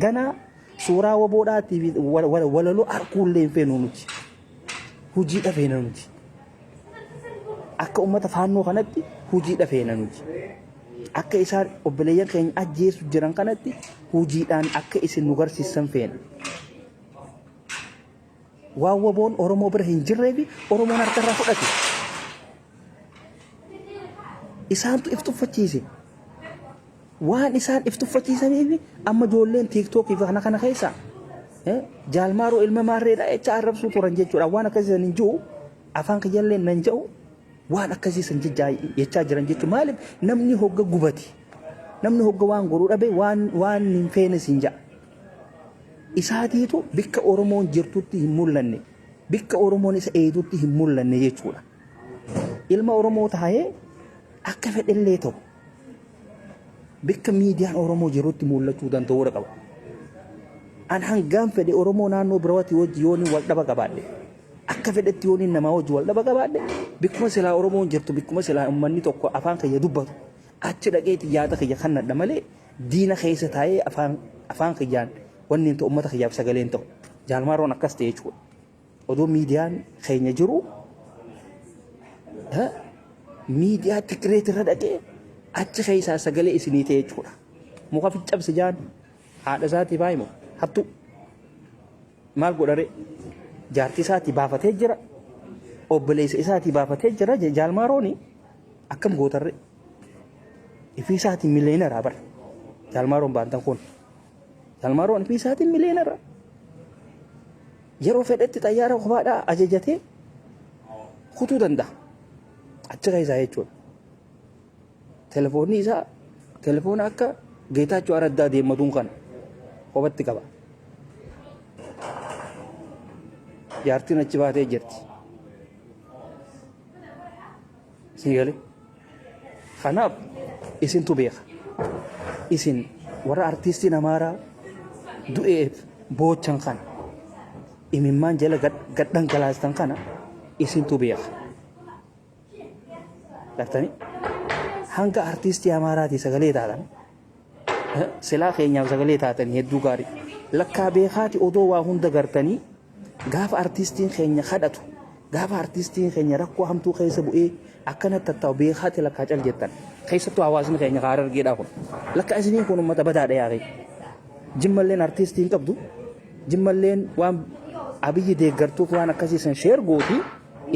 ganaa suuraa woboodhaatii fi walaloo arguullee hin feenu nuti. Hojiidha feena nuti. Akka uummata faannoo kanatti hojiidha feena nuti. Akka isaan obboleeyyan keenya ajjeesu jiran kanatti hojiidhaan akka isin nu garsiisan feena. Waan woboon Oromoo bira hin jirree fi Oromoon harka irraa fudhate. Isaantu if tuffachiise. Waan isaan if tuffachiisaniif amma ijoolleen tiiktookii fi kana kana keessa jaalmaaroo ilma maarreedha jecha arrabsuu turan jechuudha. Waan akkasii san hin jiru afaan kiyyallee nan jedhu waan akkasii san jechaa jiran jechuudha. Maaliif namni hogga gubate namni hogga waan godhuu dhabe waan waan hin feenes hin ja'a. Isaatiitu bikka Oromoon jirtutti hin mul'anne bikka Oromoon isa eeydutti hin mul'anne jechuudha. Ilma Oromoo taa'ee akka fedhellee ta'u bikka miidiyaan Oromoo jirutti mul'achuu danda'uudha qaba. An hangaan fedhe Oromoo naannoo biraatti wajji yoon wal dhaba qabaadhe akka fedhetti yoon namaa wajji wal dhaba qabaadhe bikkuma silaa Oromoon jirtu bikkuma silaa uummanni tokko afaan kiyya dubbatu achi dhaqeeti yaada kiyya kannadha malee diina keessa taa'ee afaan afaan kiyyaan wanni hin ta'u uummata kiyyaaf sagalee hin ta'u. Jaalmaaroon akkas ta'e jechuudha. Odoo miidiyaan keenya jiru miidiyaa Tigireet irra dhaqee achi keessaa sagalee isinii ta'e jechuudha. Muka ficcabse jaan haadha isaatii baayimu hattu maal godhare jaartii isaatii baafatee jira obboleessa isaatii baafatee jira jaalmaarooni akkam gootarre ifii isaatii miliyeenaraa bara jaalmaaroon baantan kun jaalmaaroon ifii isaatii miliyeenaraa. Yeroo fedhetti xayyaara kophaadhaa ajajatee kutuu danda'a. Achi keessaa jechuudha. Telefoonni isaa telefoona akka Geetaachoo Araddaa deemmatuun kana kophatti qaba. Jaartiin achi baatee jirti. Isin galee? Kanaaf isintu beeka. Isin warra artiistiin Amaaraa du'eef boochan kana imimmaan jala gad dhangalaastan kana isintu beeka. Gartanii hanga artiistii Amaaraatii sagalee taatan silaa keenyaaf sagalee taatanii hedduu gaarii. Lakkaa beekaati odoo waa hunda gartanii Gaafa artiistiin keenya kadhatu, gaafa artiistiin keenya rakkoo hamtuu keessa bu'ee akkanatti tattaa'u beekaati lakkaa cal jettan. Keessattuu hawaasni keenya ka Harargeedhaa kun. Lakkaa isiniin kun uummata badaadha yaaqee. Jimmalleen artiistii hin qabdu. Jimmalleen waan Abiyyi deeggartuuf waan akkasii san sheer gooti.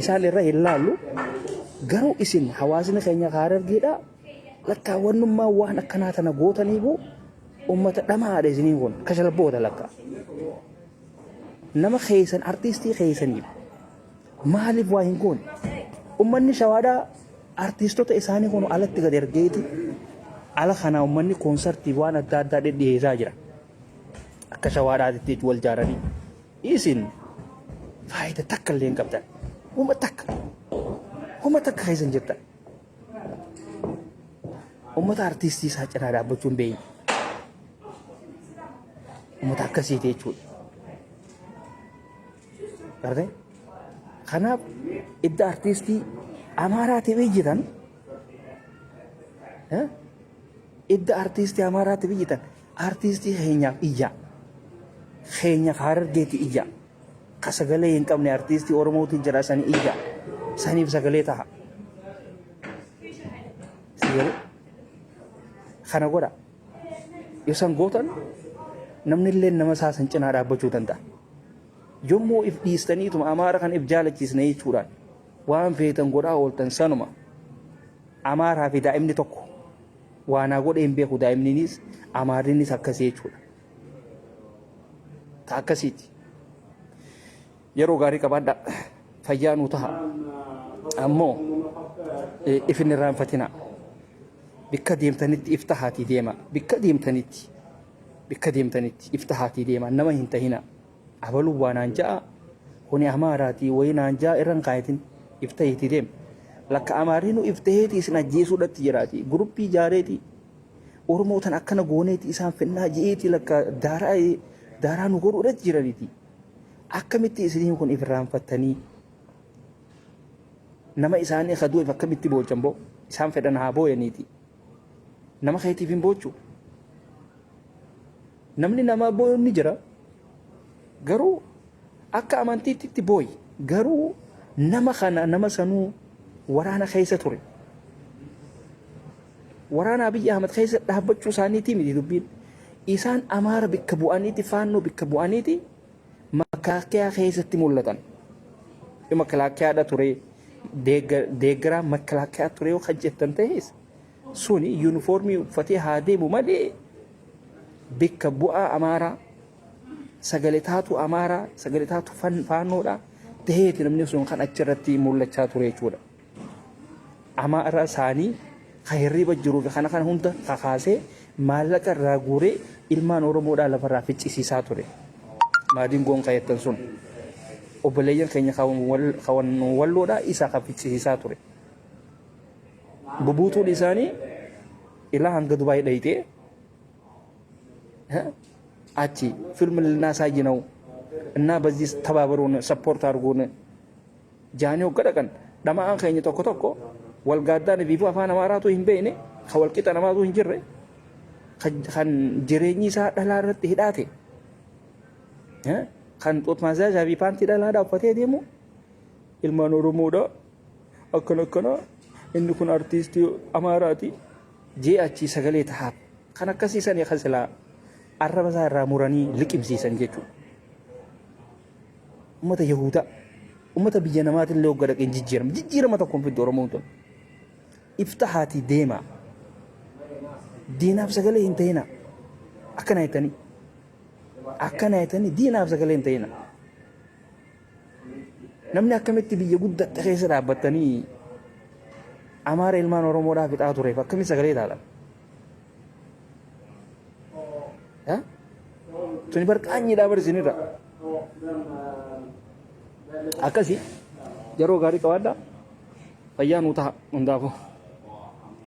Isaan irra hin laallu. Garuu isin hawaasni keenya Harargeedha lakkaa wannummaa waan akkanaa tana gootaniifu ummata dhamaadha isiniin kun kashalabboota lakka. Nama keessan artiistii keessaniif maaliif waa hin goone? Ummanni shawaadhaa artiistota isaanii kun alatti gad ergeeti ala kanaa ummanni koonsartii waan adda addaa dhidhiyeessaa jira. Akka shawaadhaatitti wal jaaranii. Isin faayida takka illee hin qabdan. Huma takka. Huma takka keessa hin jirtan. Ummata artiistii isaa cinaa dhaabbachuu hin beekne. Ummata akkasiiti jechuudha. Gartee? Kanaaf idda artiistii Amaaraatiif iyyitan idda artiistii Amaaraatiif iyyitan artiistii keenyaaf iyyaa. Keenyaaf Harargeeti iyyaa. Ka sagalee hin qabne artiistii Oromootiin jira sanii iyyaa. Saniif sagalee taha. Sagalee kana godha. Yoo san gootan namni illee nama isaa san cinaa dhaabbachuu danda'a. Yommuu if dhiistaniituma Amaara kan if jaalachiisne jechuudhaan waan feetan godhaa ooltan sanuma. Amaaraa fi daa'imni tokko waa naa godhee hin beeku daa'imninis Amaarrinis akkasii jechuudha. Ta akkasiiti. Yeroo gaarii qabaadhaa. Fayyaa nuu taha. Ammoo if hin irraanfatinaa. Bikka deemtanitti if tahaatii deemaa. Bikka deemtanitti bikka deemtanitti if tahaatii deemaa. Nama hin tahinaa. Abaluu waa naan ja'a kuni Amaaraatii wayii naan ja'a irra hin kaayatin if tahiitii deem. Lakka Amaarrinuu if taheetii isin ajjeesuudhatti jiraatii. Guruppii ijaareetii Oromoo tan akkana gooneeti isaan finnaa je'eetii lakka daaraa daaraa nu godhuudhatti jiraniiti. Akkamitti isiniin kun if irraanfattanii nama isaanii ka du'eef akkamitti boochan boo isaan fedhan haa booyaniiti. Nama keetiif hin boochu. Namni namaa booyuun ni jira. Garuu akka amantiitti itti booyi. Garuu nama kana nama sanuu waraana keessa ture. Waraana Abiyyi Ahmad keessa dhaabbachuu isaaniitii miti dubbiin. Isaan Amaara bikka bu'aniiti faannoo bikka bu'aniiti makalaakiyaa keessatti mul'atan. Makalaakiyaadha ture deeggaraa makalaakiyaa ture yoo kan jettan ta'es suni yuunifoormii uffatee haa deemu malee bikka bu'aa Amaaraa sagalee taatu Amaaraa sagalee taatu faannoodha ta'eeti namni sun kan achirratti mul'achaa ture jechuudha. Amaara isaanii ka hirriiba jiruu fi kana kana hunda kakaasee maallaqa irraa guuree ilmaan Oromoodhaa lafarraa ficcisiisaa ture. Maadingoon ka jettan sun obboleeyyan keenya kan walloodhaa isa kan ficcisiisaa ture. Bubuutuun isaanii ilaa hanga Dubaay dhayxee achi ፊልም ልናሳይ ነው እና በዚህ ተባበሩን ሰፖርት አድርጉን jaanii hogga dhaqan dhama'aan keenya tokko tokko wal gaaddaan fiifuu afaan Amaaraatu hin beekne kan wal qixa namaatu hin jirre kan jireenyi isaa dhalaa irratti hidhaate kan xuut maazaajaa fi paantii dhalaadhaa uffatee deemu ilmaan Oromoodha akkana akkana inni kun artiistii Amaaraati jee achii sagalee tahaaf kan akkasii sanii kan silaa arraba isaa irraa muranii liqimsiisan jechuudha. Ummata Yahudaa, ummata biyya namaatillee hogga dhaqee hin jijjiirama. Jijjiirama tokko hin fiddu Oromoon tun. Iftahaatii deemaa. Diinaaf sagalee hin ta'inaa. Akkana jettanii. Akkana jettanii diinaaf sagalee hin ta'inaa. Namni akkamitti biyya guddatte keessa dhaabbattanii Amaara ilmaan Oromoodhaa fixaa tureef akkamitti sagalee taatan? Tuni bar qaanyiidhaa bar isinirra. Akkasi yeroo gaarii qabaadhaa. Fayyaa nuu taha hundaafuu.